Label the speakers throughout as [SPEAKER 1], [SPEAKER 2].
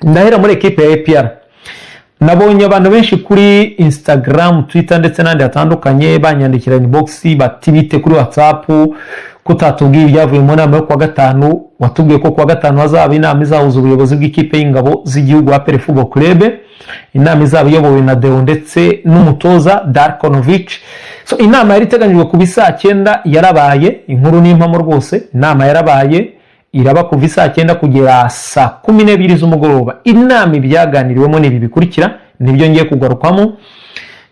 [SPEAKER 1] Ndahera muri ekipe ya APR. Nabonye abantu benshi kuri Instagram, Twitter ndetse n'ahandi hatandukanye banyandikira inbox bati: "Bite kuri WhatsApp, ko utatubwiye ibyavuye mu nama yo kuwa gatanu? Watubwiye ko kuwa gatanu hazaba inama izahuza ubuyobozi bw'ikipe y'ingabo z'igihugu APR Football Club, inama izaba iyobowe na Deo ndetse n'umutoza Darko Novic." So inama yari iteganyijwe kuba isaa 9 yarabaye. Inkuru ni impamo rwose, inama yarabaye, iraba kuva isaa 9 kugera saa 12 z'umugoroba. Inama ibyaganiriwemo ni ibi bikurikira, nibyo ngiye kugarukamo.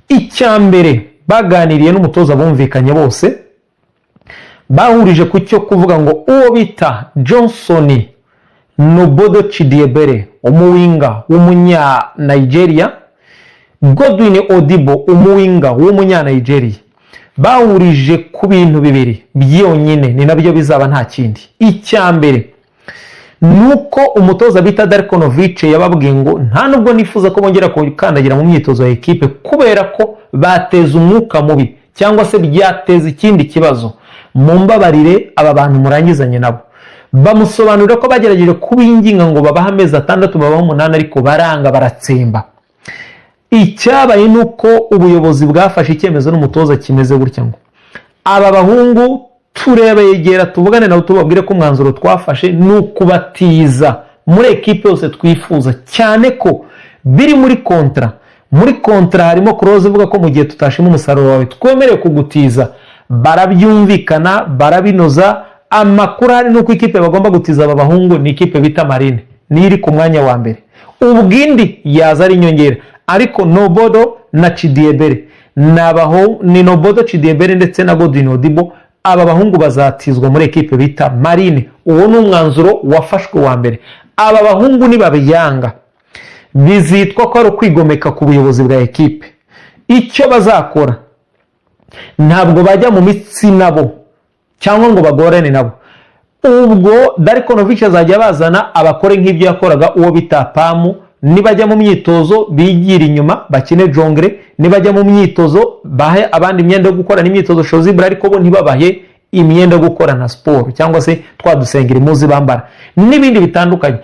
[SPEAKER 1] Icya mbere baganiriye n'umutoza, bumvikanye bose, bahurije ku cyo kuvuga ngo uwo bita Johnson Nobodo Chidiebere, umuwinger w'umunya Nigeria, Godwin Odibo, umuwinger w'umunya Nigeria, bahurije ku bintu bibiri byonyine, ni nabyo bizaba, nta kindi. Icya mbere ni uko umutoza bita Darko Novic yababwiye ngo: "Nta nubwo nifuza ko bongera gukandagira mu myitozo ya ekipe, kubera ko bateza umwuka mubi cyangwa se byateza ikindi kibazo. Mumbabarire, aba bantu murangizanye nabo." Bamusobanurira ko bagerageje kubinginga ngo babahe amezi 6, babahe 8, ariko baranga, baratsemba. Icyabaye ni uko ubuyobozi bwafashe icyemezo n'umutoza kimeze gutya ngo: "Aba bahungu turebegera, tuvugane nabo, tubabwire ko umwanzuro twafashe ni ukubatiza muri ekipe yose twifuza, cyane ko biri muri contrat. Muri contrat harimo clause ivuga ko mu gihe tutashima umusaruro wawe twemerewe kugutiza." Barabyumvikana, barabinoza. Amakuru ahari ni uko ikipe bagomba gutiza aba bahungu ni ikipe bita Marine, niyo iri ku mwanya wa mbere, ubwindi yaza ari inyongera. Ariko Nobodo na Chidiebere ni Nobodo Chidiebere ndetse na Godwin Odibo, aba bahungu bazatizwa muri ekipe bita Marine. Uwo ni umwanzuro wafashwe wa mbere. Aba bahungu nibabiyanga bizitwa ko ari ukwigomeka ku buyobozi bwa ekipe. Icyo bazakora, ntabwo bajya mu mitsi nabo cyangwa ngo bagorane nabo. Ubwo Darko Novic azajya bazana abakore nk'ibyo yakoraga uwo bita Pamu: nibajya mu myitozo bigira inyuma bakine jongle, nibajya mu myitozo bahe abandi imyenda yo gukorana imyitozo chasuble, ariko bo ntibabahe imyenda yo gukorana siporo cyangwa se twa dusengeri muzi bambara n'ibindi bitandukanye.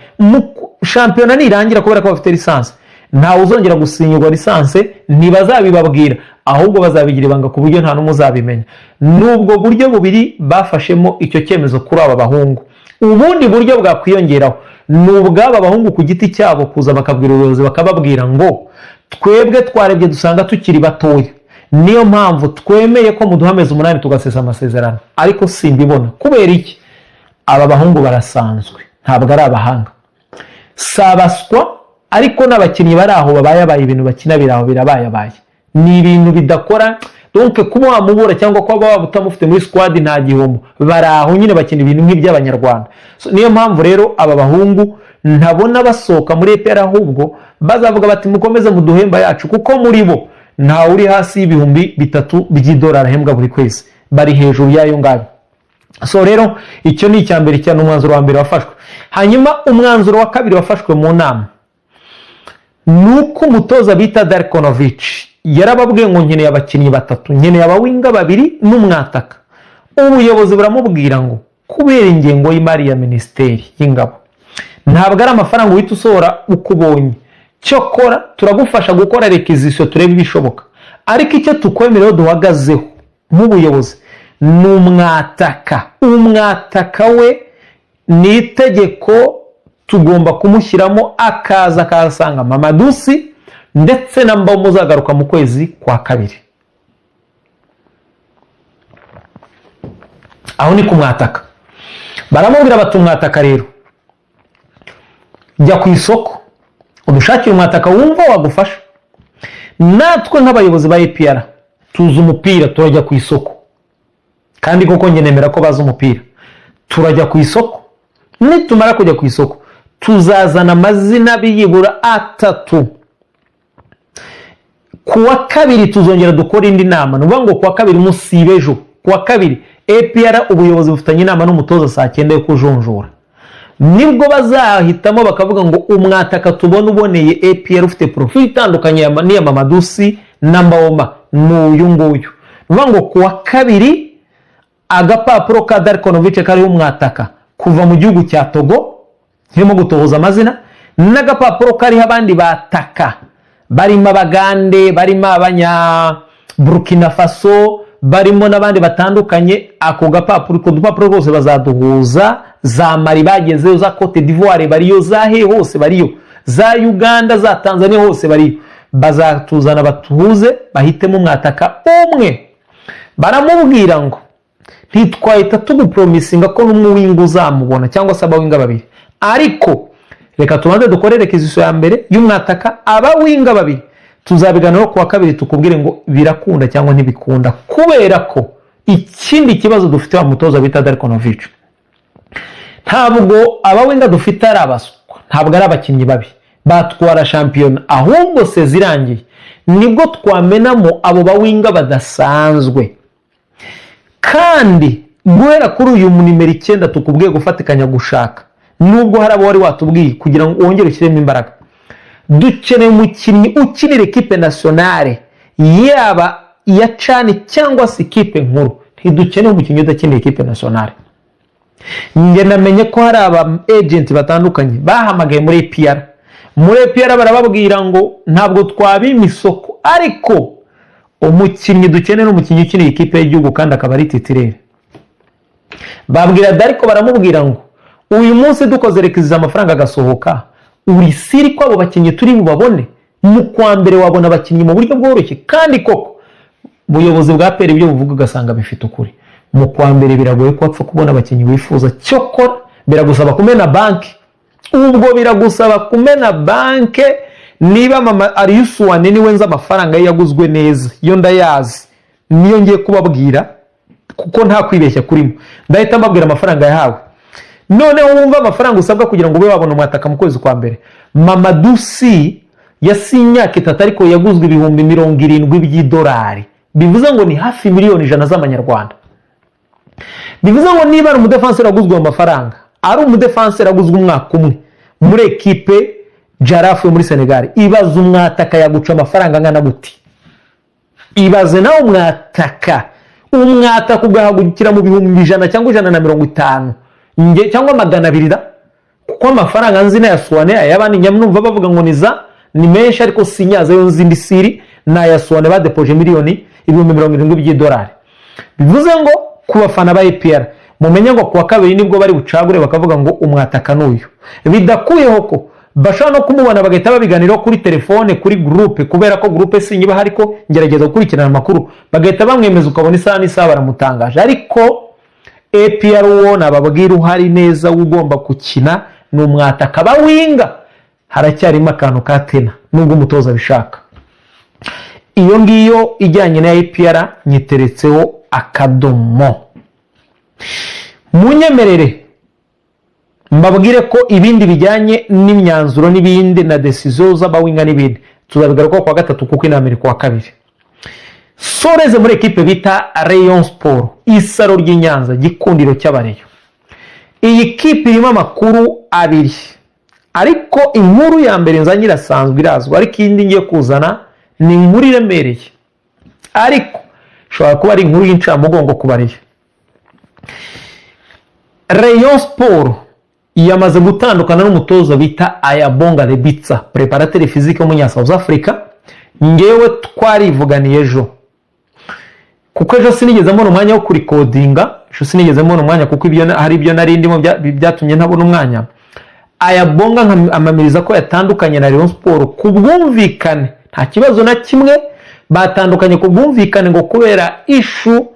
[SPEAKER 1] Shampiyona nirangira, kubera ko bafite licence, ntawe uzongera gusinyirwa licence. Ntibazabibabwira, ahubwo bazabigira ibanga ku buryo nta n'umwe uzabimenya. Ni ubwo buryo bubiri bafashemo icyo cyemezo kuri aba bahungu. Ubundi buryo bwakwiyongeraho ni ubw'aba bahungu ku giti cyabo kuza bakabwira ubuyobozi, bakababwira ngo: "Twebwe twarebye dusanga tukiri batoya, niyo mpamvu twemeye ko muduha amezi 8 tugasesa amasezerano." Ariko simbibona. Kubera iki? Aba bahungu barasanzwe, ntabwo ari abahanga, si abaswa, ariko n'abakinnyi bari aho babayabaye. Ibintu bakina biri aho birabayabaye, ni ibintu bidakora. Donc kuba wamubura cyangwa kuba waba utamufite muri squad nta gihombo. Bari aho nyine bakina ibintu nk'iby'abanyarwanda. So, niyo mpamvu rero aba bahungu ntabona basohoka muri APR, ahubwo bazavuga bati: "Mukomeze muduhemba yacu," kuko muri bo ntawe uri hasi y'3,000 by'idolari ahembwa buri kwezi, bari hejuru y'ayo ngayo. So rero icyo ni icya mbere cyane, umwanzuro wa mbere wafashwe. Hanyuma umwanzuro wa kabiri wafashwe mu nama ni uko umutoza bita Darko Novic yarababwiye ngo: "Nkeneye abakinnyi batatu, nkeneye abawinger babiri n'umwataka." Ubuyobozi buramubwira ngo: "Kubera ingengo y'imari ya Minisiteri y'Ingabo, ntabwo ari amafaranga uhita usohora uko ubonye. Cyokora turagufasha gukora réquisition, turebe ibishoboka, ariko icyo tukwemerewe duhagazeho nk'ubuyobozi ni umwataka. Umwataka we ni itegeko, tugomba kumushyiramo, akaza akahasanga Mamadou Sy ndetse na Mbaho muzagaruka mu kwezi kwa kabiri." Aho ni ku mwataka. Baramubwira bati: "Umwataka rero, jya ku isoko udushakire umwataka wumva wagufasha. Natwe nk'abayobozi ba APR tuzi umupira, turajya ku isoko." Kandi koko njye nemera ko bazi umupira. "Turajya ku isoko, nitumara kujya ku isoko tuzazana amazina biyibura atatu. Ku wa kabiri tuzongera dukora indi nama." Ni ukuvuga ngo ku wa kabiri, musibe ejo, ku wa kabiri APR ubuyobozi bufitanye inama n'umutoza saa 9 yo kujonjora. Nibwo bazahitamo bakavuga ngo: "Umwataka tubona uboneye APR, ufite profil itandukanye n'iya Mamadou Sy na Mbaoma, ni uyu nguyu." Ni ukuvuga ngo ku wa kabiri agapapuro ka Darko Novic kariho umwataka kuva mu gihugu cya Togo, kirimo gutohoza amazina, N'agapapuro kariho abandi bataka, barimo Abagande, barimo Abanya Burkina Faso, barimo n'abandi batandukanye. Ako gapapuro, utwo dupapuro rwose bazaduhuza. Za Mali bagezeyo, za Cote d'Ivoire bariyo, za he hose bariyo, za Uganda, za Tanzania hose bariyo. Bazatuzana batuhuze, bahitemo umwataka umwe. Baramubwira ngo ntitwahita tugupromisinga ko n'umuwinger uzamubona cyangwa se abawinger babiri, ariko reka tubanze dukore réquisition ya mbere y'umwataka, abawinger babiri tuzabiganiraho kuwa kabiri, tukubwire ngo birakunda cyangwa ntibikunda. Kubera ko ikindi kibazo dufite, wa mutoza bita Darko Novic, ntabwo abawinger dufite ari abaswa, ntabwo ari abakinnyi babi batwara shampiyona, ahubwo saison irangiye nibwo twamenamo abo bawinger badasanzwe. Kandi guhera kuri uyu nimero 9 tukubwiye gufatikanya gushaka, nubwo hari abo wari watubwiye kugira ngo wongere ushyiremo imbaraga, dukeneye umukinnyi ukinira équipe nationale, yaba iya CHAN cyangwa se ikipe nkuru. Ntidukeneye umukinnyi udakinira équipe nationale. Njye namenye ko hari aba agent batandukanye bahamagaye muri APR. Muri APR barababwira ngo ntabwo twabima isoko, ariko umukinnyi dukeneye ni umukinnyi ukinira ikipe y'igihugu kandi akaba ari titulaire. Babwira Darko, baramubwira ngo uyu munsi dukoze réquisition, amafaranga agasohoka, uri sûr ko abo bakinnyi turi bubabone mu kwa mbere? Wabona abakinnyi mu buryo bworoshye. Kandi koko ubuyobozi bwa APR ibyo buvuga ugasanga bifite ukuri. Mu kwa mbere biragoye ko wapfa kubona abakinnyi wifuza, cyokora biragusaba kumena banki. Ubwo biragusaba kumena banki. Niba mama Aliou Souané, niwe nzi amafaranga ye yaguzwe neza, yo ndayazi, niyo ngiye kubabwira kuko nta kwibeshya kurimo. Ndahita mbabwira amafaranga yahawe. Noneho wumva amafaranga usabwa kugira ngo ube wabona umwataka mu kwezi kwa mbere. Mamadou Sy yasinye imyaka 3, ariko yaguzwe 70,000 by'idolari, bivuze ngo ni hafi miliyoni 100 z'amanyarwanda. Bivuze ngo niba ari umudefanseri waguzwe ayo mafaranga, ari umudefanseri aguzwe umwaka umwe muri ekipe Jaraaf yo muri Senegal, ibaze umwataka yaguca amafaranga angana gute? Ibaze nawe umwataka ugahagurukira mu 100,000 cyangwa 150 cyangwa 200 da, kuko amafaranga nzi n'aya Souané, ay'abandi nyamwumva bavuga ngo niza ni menshi, ariko sinyaza yo nzi ndi sûr ni aya Souané badepoje miliyoni 70,000 by'idolari. Bivuze ngo ku bafana ba APR, mumenye ngo kuwa kabiri nibwo bari bucagure bakavuga ngo umwataka n'uyu. Bidakuyeho ko bashobora no kumubona bagahita babiganiraho kuri telefone, kuri groupe, kubera ko groupe sinyiba, ariko ngerageza gukurikirana amakuru, bagahita bamwemeza, ukabona isaha n'isaha baramutangaje. Ariko APR uwo nababwira uhari neza ugomba gukina ni umwataka. Bawinger haracyarimo akantu ka tena, nubwo umutoza abishaka. Iyo ngiyo ijyanye na APR nyiteretseho akadomo. Munyemerere mbabwire ko ibindi bijyanye n'imyanzuro n'ibindi na décision z'abawinger n'ibindi tuzabigarukaho kuwa gatatu, kuko inama iri kuwa kabiri. Soreze muri ekipe bita Rayon Sport, isaro ry'i Nyanza, gikundiro cy'Abareyo. Iyi kipe irimo amakuru abiri, ariko inkuru ya mbere nzanye irasanzwe, irazwi, ariko iyindi ngiye kuzana ni inkuru iremereye, ariko ishobora kuba ari inkuru y'incamugongo ku Bareyo. Rayon Sport yamaze gutandukana n'umutoza bita Ayabonga Lebitsa, préparateur physique w'umunya South Africa. Ngewe twarivuganiye ejo, kuko ejo sinigeze mbona umwanya wo kurikodinga. Ejo sinigeze mbona umwanya kuko ibyo hari ibyo nari ndimo byatumye ntabona umwanya. Ayabonga amamiriza ko yatandukanye na Rayon Sport ku bwumvikane, nta kibazo na kimwe, batandukanye ku bwumvikane, ngo kubera issue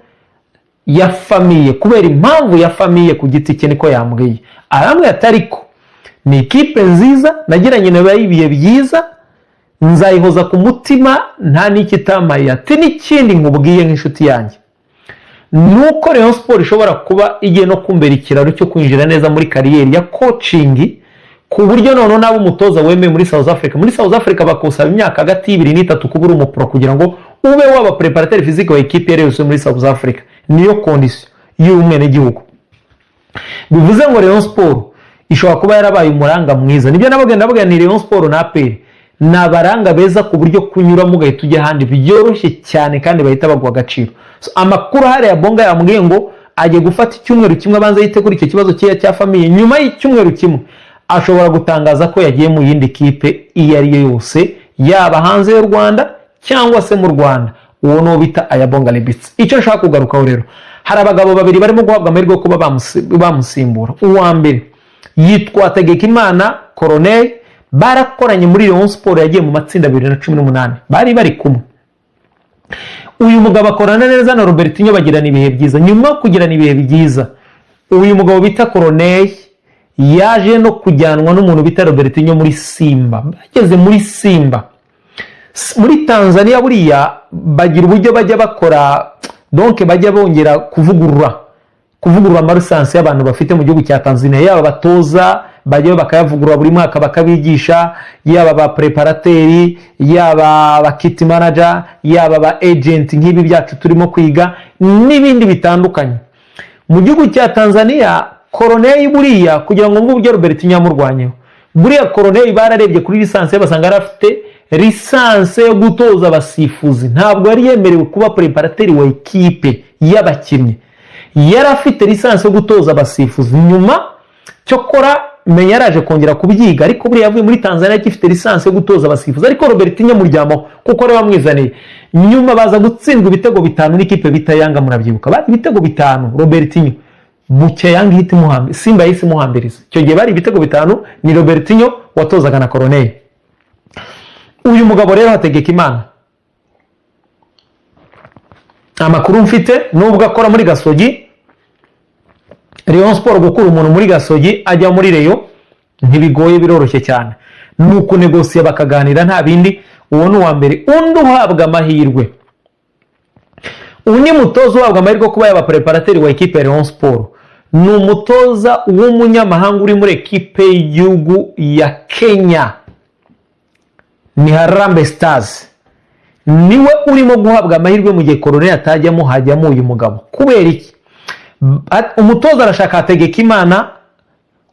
[SPEAKER 1] ya famille, kubera impamvu ya famille ku giti cye, niko yambwiye. Arambwira ati ariko ni ikipe nziza nagiranye nayo ibihe byiza, nzayihoza ku mutima, nta n'ikitamaye. Ati n'ikindi nkubwiye nk'inshuti yanjye ni uko Rayon Sport ishobora kuba igiye no kumbera ikiraro cyo kwinjira neza muri carrière ya coaching, ku buryo noneho naba umutoza wemewe muri South Africa. Muri South Africa bakusaba imyaka hagati y'2 n'3 kuba uri umupro kugira ngo ube waba préparateur physique wa ekipe iyo yose muri South Africa, niyo condition y'umwenegihugu. Bivuze ngo Rayon Sport ishobora kuba yarabaye umuranga mwiza. Nibyo nababwira, ndababwira ni Rayon Sport na APR ni abaranga beza, ku buryo kunyuramo ugahita ujya ahandi byoroshye cyane kandi bahita baguha agaciro. So, amakuru ahari, Bonga yambwiye ngo agiye gufata icyumweru kimwe abanza yite kuri icyo kibazo cye cya famille. Nyuma y'icyumweru kimwe Ashobora gutangaza ko yagiye mu yindi kipe iyo ari yo yose, yaba hanze y'u Rwanda cyangwa se mu Rwanda. Uwo ni uwo bita Ayabonga Lebitsa. Icyo nshaka kugarukaho rero, hari abagabo babiri barimo guhabwa amahirwe yo kuba bamusimbura. Uwa mbere yitwa Hategekimana Corneille, barakoranye muri Rayon Sport yagiye mu matsinda 2018, bari bari kumwe. Uyu mugabo akorana neza na Robertinho, bagirana ibihe byiza. Nyuma yo kugirana ibihe byiza, uyu mugabo bita Corneille yaje no kujyanwa n'umuntu bita Robertinho muri Simba. Bageze muri Simba muri Tanzania, buriya bagira uburyo bajya bakora, donc bajya bongera kuvugurura ama licence y'abantu bafite mu gihugu cya Tanzania, yaba abatoza bajyayo bakayavugurura buri mwaka bakabigisha, yaba ba préparateur, yaba aba kit manager, yaba aba agent nk'ibi byacu turimo kwiga n'ibindi bitandukanye. Mu gihugu cya Tanzania, Corneille buriya, kugira ngo mve uburyo Robertinho yamurwanyeho, buriya Corneille bararebye kuri licence ye basanga yari afite licence yo gutoza abasifuzi. Ntabwo yari yemerewe kuba préparateur wa ekipe y'abakinnyi, yari afite licence yo gutoza abasifuzi. Nyuma cyokora menya yaraje kongera kubyiga, ariko buriya yavuye muri Tanzania agifite licence yo gutoza abasifuzi. Ariko Robertinho amuryamaho kuko ariwe wamwizaniye. Nyuma baza gutsindwa ibitego 5 n'ikipe bita Yanga, murabyibuka, bari ibitego 5. Robertinho bucya Yanga ihita imuhambira, Simba yahise imuhambiriza. Icyo gihe bari ibitego 5, ni Robertinho watozaga na Corneille. Uyu mugabo rero Hategekimana, amakuru mfite, nubwo akora muri Gasogi, Rayon Sport gukura umuntu muri Gasogi ajya muri Rayon ntibigoye, biroroshye cyane, ni ukunegosiya bakaganira, nta bindi. Uwo ni uwa mbere. Undi uhabwa amahirwe, undi mutoza uhabwa amahirwe yo kuba yaba préparateur wa ekipe ya Rayon Sport, ni umutoza w'umunyamahanga uri muri ekipe y'igihugu ya Kenya, ni Harambee Stars. Niwe urimo guhabwa amahirwe. Mu gihe Corneille atajyamo, hajyamo uyu mugabo. Kubera iki? Umutoza arashaka Hategekimana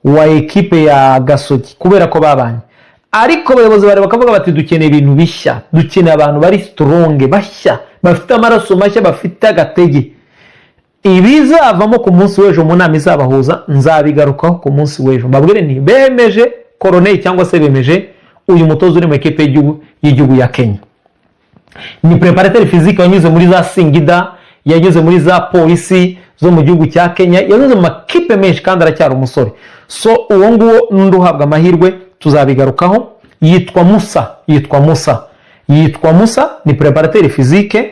[SPEAKER 1] wa ekipe ya Gasogi kubera ko babanye, ariko abayobozi bari bakavuga bati: "Dukeneye ibintu bishya, dukeneye abantu bari strong, bashya, bafite amaraso mashya, bafite agatege." Ibizavamo ku munsi w'ejo mu nama izabahuza nzabigarukaho ku munsi w'ejo, mbabwire nti bemeje Corneille cyangwa se bemeje uyu mutoza uri mu ekipe y'igihugu ya Kenya. Ni préparateur physique wanyuze muri za Singida, yanyuze muri za Polisi zo mu gihugu cya Kenya, yanyuze mu makipe menshi kandi aracyari umusore. So uwo nguwo n'undi uhabwa amahirwe, tuzabigarukaho. Yitwa Musa, yitwa Musa, yitwa Musa, ni préparateur physique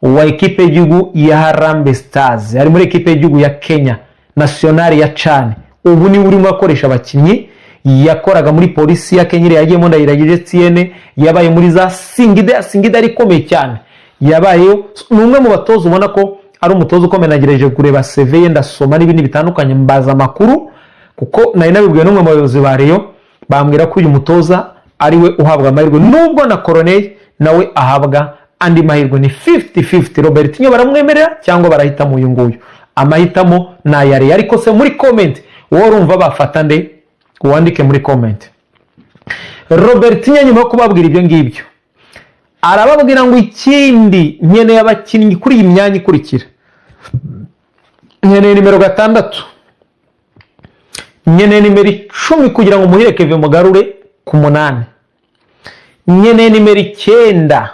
[SPEAKER 1] wa ekipe y'igihugu ya Harambee Stars, ari muri ekipe y'igihugu ya Kenya nationale ya CHAN. Ubu niwe urimo akoresha abakinnyi. Yakoraga muri Polisi ya Kenya yagiyemo Ndayiragije Etienne, yabaye muri za Singida, Singida ari ikomeye cyane yabayeyo. Ni umwe mu batoza ubona ko ari umutoza ukomeye. Nagerageje kureba CV ye, ndasoma n'ibindi bitandukanye, mbaza amakuru kuko nari nabibwiwe n'umwe mu bayobozi ba Rayon, bambwira ko uyu mutoza ari we uhabwa amahirwe, nubwo na Corneille nawe ahabwa andi mahirwe. Ni 50-50, Robertinho baramwemerera cyangwa barahitamo uyu nguyu. Amahitamo ni aya Rayon. Ariko se muri comment wowe urumva bafata nde? Wandike muri comment. Robertinho nyuma yo kubabwira ibyo ngibyo, arababwira ngo: "Ikindi, nkeneye abakinnyi kuri iyi myanya ikurikira: nkeneye nimero 6, nkeneye nimero 10 kugira ngo Muhire Kevin mugarure ku 8, nkeneye nimero 9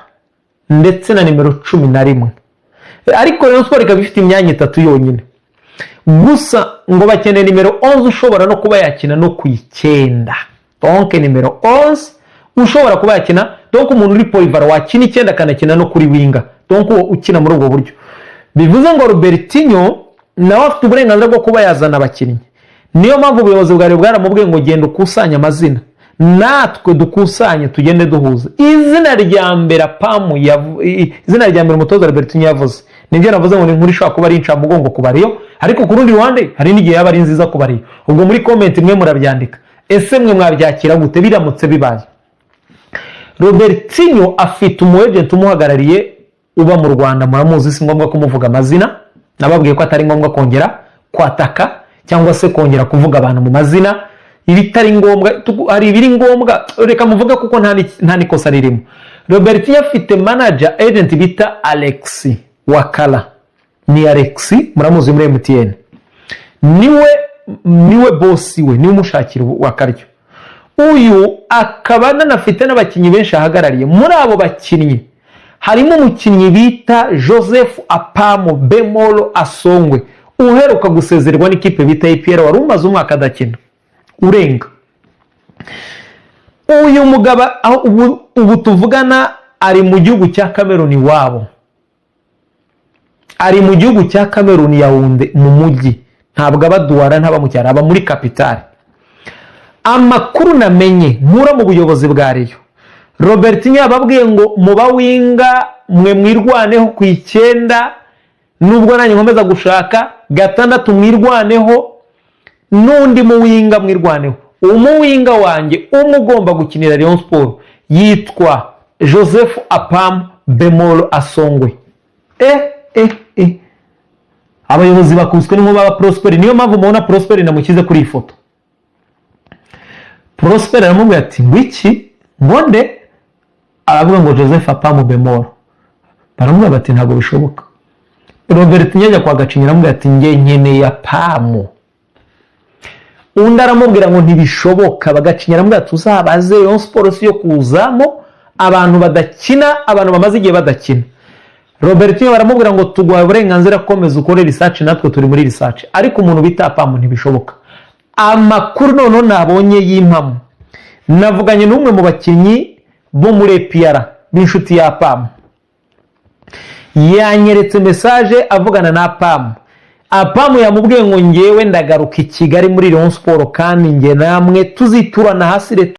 [SPEAKER 1] ndetse na nimero 11." Ariko Rayon Sport ikaba ifite imyanya itatu yonyine gusa. Ngo bakeneye nimero 11 ushobora no kuba yakina no ku 9, donc nimero 11 ushobora kuba yakina, donc umuntu uri polyvalent wakina 9 akanakina no kuri winger, donc uwo ukina muri ubwo buryo. Bivuze ngo Robertinho nawe afite uburenganzira bwo kuba yazana abakinnyi. Niyo mpamvu ubuyobozi bwawe bwaramubwiye ngo: "Genda ukusanye amazina, natwe dukusanye, tugende duhuza." Izina rya mbere apamu, izina rya mbere umutoza Robertinho yavuze, nibyo navuze ngo ni inkuru ishobora kuba ari incamugongo ku ba Rayon, ariko ku rundi ruhande hari n'igihe yaba ari nziza ku ba Rayon. Ubwo muri comment mwe murabyandika. Ese mwe mwabyakira gute biramutse bibaye? Robertinho afite umu agent umuhagarariye uba mu Rwanda, muramuzi, si ngombwa kumuvuga amazina. Nababwiye ko atari ngombwa kongera kwataka cyangwa se kongera kuvuga abantu mu mazina ibitari ngombwa. Hari ibiri ngombwa, reka muvuge kuko nta n'ikosa ririmo. Robertinho afite manager, agent bita Alex Wakala, ni Alex muramuzi muri MTN, niwe Niwe boss we, niwe umushakira akaryo. Uyu akaba ananafite n'abakinnyi benshi ahagarariye. Muri abo bakinnyi harimo umukinnyi bita Joseph Apamu Bemolo Asongwe, uheruka gusezererwa n'ikipe bita APR, wari umaze umwaka adakina urenga. Uyu mugabo aho ubu tuvugana ari mu gihugu cya Cameroon iwabo, ari mu gihugu cya Cameroon, Yaounde mu mujyi. Ntabwo aba Douala, ntaba mu cyaro, aba muri capitale. Amakuru namenye nkura mu buyobozi bwa Rayon, Robertinho yababwiye ngo muba winger mwe mwirwaneho ku 9, nubwo nanjye nkomeza gushaka 6, mwirwaneho n'undi mu winger mwirwaneho. Umuwinger wanjye umwe ugomba gukinira Rayon Sport yitwa Joseph Apam Bemolo Asongwe. Abayobozi bakubiswe n'inkuba ba Prosper. Niyo mpamvu mubona Prosper namushyize kuri iyi foto. Prosper aramubwira ati: "Ngo iki? Ngo nde?" Aravuga ngo Joseph Apam Bemolo. Baramubwira bati: "Ntabwo bishoboka." Robert ajya kwa Gacinya, aramubwira ati: "Nge nkeneye Apamu." Undi aramubwira ngo ntibishoboka. Bagacinya aramubwira ati: "Uzabaze, Rayon Sport si yo kuzamo abantu badakina, abantu bamaze igihe badakina." Robertinho baramubwira ngo: "Tuguhaye uburenganzira, komeza ukore research, natwe turi muri research, ariko umuntu bita Apamu ntibishoboka." Amakuru noneho nabonye y'impamo, navuganye n'umwe mu bakinnyi bo muri APR b'inshuti ya Apamu, yanyeretse message avugana na Apamu. Apamu yamubwiye ngo: "Ngewe ndagaruka i Kigali muri Rayon Sport, kandi nge namwe tuziturana hasi."